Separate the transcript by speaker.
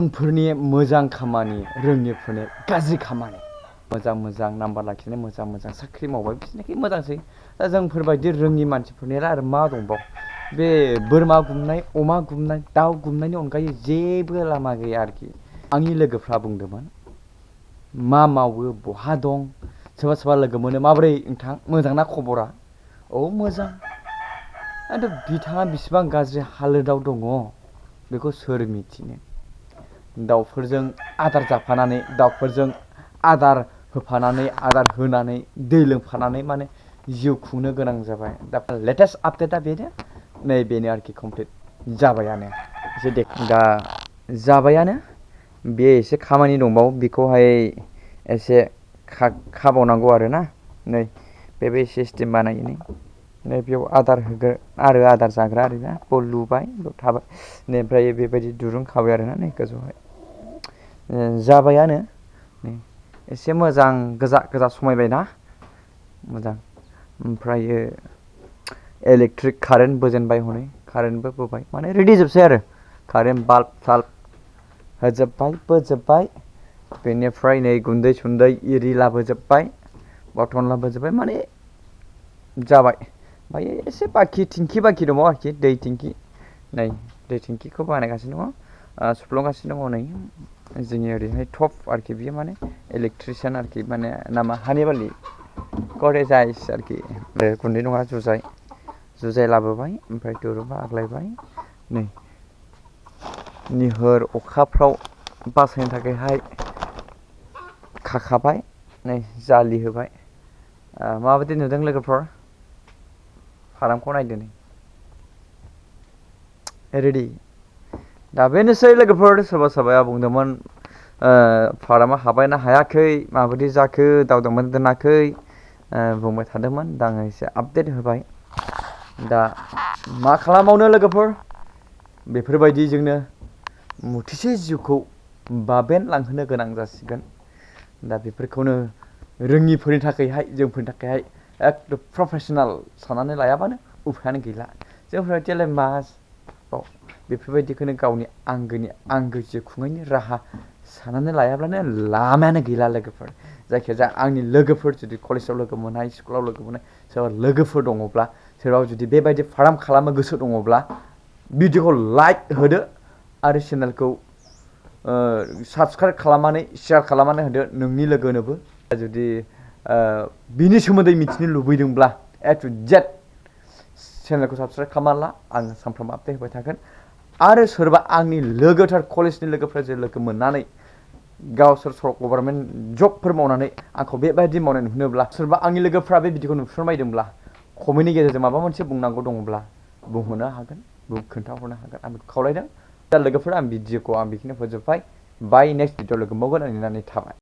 Speaker 1: जोंफोरनि मोजां खामानि रोङिफोरनि गाज्रि खामानि मोजां नाम्बार लाखिनाय मोजां साख्रि मावबाय बिसोरनिखि मोजांसै दा जोंफोरबायदि रोङि मानसिफोरनिया आरो मा दंबाव बे बोरमा गुमनाय अमा गुमनाय दाउ गुमनायनि अनगायै जेबो लामा गैया आरोखि आंनि लोगोफ्रा बुंदोंमोन मा मावो बहा दं सोरबा लोगो मोनो माबोरै नोंथां मोजां ना खबरा औ मोजां बिथाङा बिसिबां गाज्रि हालोदाव दङ बेखौ सोर मिथिनो दाउफोरजों आदार जाफानानै दाउफोरजों आदार होफानानै आदार होनानै दै लोंफानानै माने जिउ खुंनो गोनां जाबाय दा लेटेस्ट आपडेटआ बेनो बेनो आरोखि कमप्लिट जाबायानो दा जाबायानो बे एसे खामानि दंबावो बेखौहाय एसे खाबावनांगौ आरोना नै बे सिस्टेम बानायनो नै बेयाव आदार होगोन आरो आदार जाग्रा आरोना बल लुबाय थाबाय नै ओमफ्राय बेबायदि दुरुं खाबाय आरोना नै गोजौहाय जाबायानो नै एसे मोजां गोजा समायबायना मोजां ओमफ्रायो इलेक्ट्रिक कारेन्ट बोजेनबाय हनै कारेन्टबो बोबाय माने रेडि जोबसै आरो कारेन्ट बाल्ब साल्ब बोजोब्बाय बेनिफ्राय नै गुन्दै सुन्दै इरि लाबोजोब्बाय बर्थन लाबोजोब्बाय माने जाबाय ओमफ्राय एसे टेंखि बाखि दङ आरोखि दै टेंखि नै दै टेंखिखौ बानायगासिनो दङ सुफ्लंगासिनो दङ नै जोंनि ओरैहाय टप आरोखि बियो माने इलेक्ट्रिसियान आरोखि माने नामा हानिबालि करेजाइस आरोखि गुन्दै नङा जुजाइ लाबोबाय ओमफ्राय दुरुंबा आग्लायबाय नै निहोर अखाफ्राव बासायनो थाखायहाय खाखाबाय नै जालि होबाय माबायदि नुदों लोगोफोर फारामखौ नायदो नै रेडि दा बेनोसै लोगोफोर सोरबाया बुंदोंमोन फारामा हाबायना हायाखै माबायदि जाखो दावदोंमोन दोनाखै बुंबाय थादोंमोन दा आङो एसे आपडेट होबाय दा मा खालामबावनो लोगोफोर बेफोरबायदिजोंनो मुथिसे जिउखौ बाबेनलांहोनो गोनां जासिगोन दा बेफोरखौनो रोङिफोरनि थाखायहाय जोंफोरनि थाखायहाय एकदम प्रफेसनेल साननानै लायाबानो उफायानो गैला जोंफोरबायदियालाय मा बेफोरबायदिखौनो गावनि आंगो जिउ खुंनायनि राहा साननानै लायाब्लानो लामायानो गैला लोगोफोर जायखिजाया आंनि लोगोफोर जुदि कलेजाव लोगो मोननाय स्कुलाव लोगो मोननाय सोरबा लोगोफोर दङब्ला सोरबा जुदि बेबायदि फार्म खालामनो गोसो दङब्ला भिडिअखौ लाइक होदो आरो चेनेलखौ साबस्क्राइब खालामनानै शेयार खालामनानै होदो नोंनि लोगोनोबो जुदि बिनि सोमोन्दै मिथिनो लुबैदोंब्ला ए टु जेड चेनेलखौ साबस्क्राइब खालामना ला आं सानफ्रोमबो आपडेट होबाय थागोन आरो सोरबा आंनि लोगोथार कलेजनि लोगोफ्रा जे लोगो मोननानै गावसोर गभर्नमेन्ट जबफोर मावनानै आंखौ बेबायदि मावनाय नुनोब्ला सोरबा आंनि लोगोफ्रा बे भिडिअखौ नुफिनबायदोंब्ला कमेन्टनि गेजेरजों माबा मोनसे बुंनांगौ दङब्ला बुंहरनो हागोन खोन्थाहरनो हागोन आं बेखौ खावलायदों दा लोगोफोर आं भिडिअखौ बेखिनियाव फोजोबबाय बाय नेक्स्ट भिडिअ लोगो मोनबावगोन होननानै थाबाय।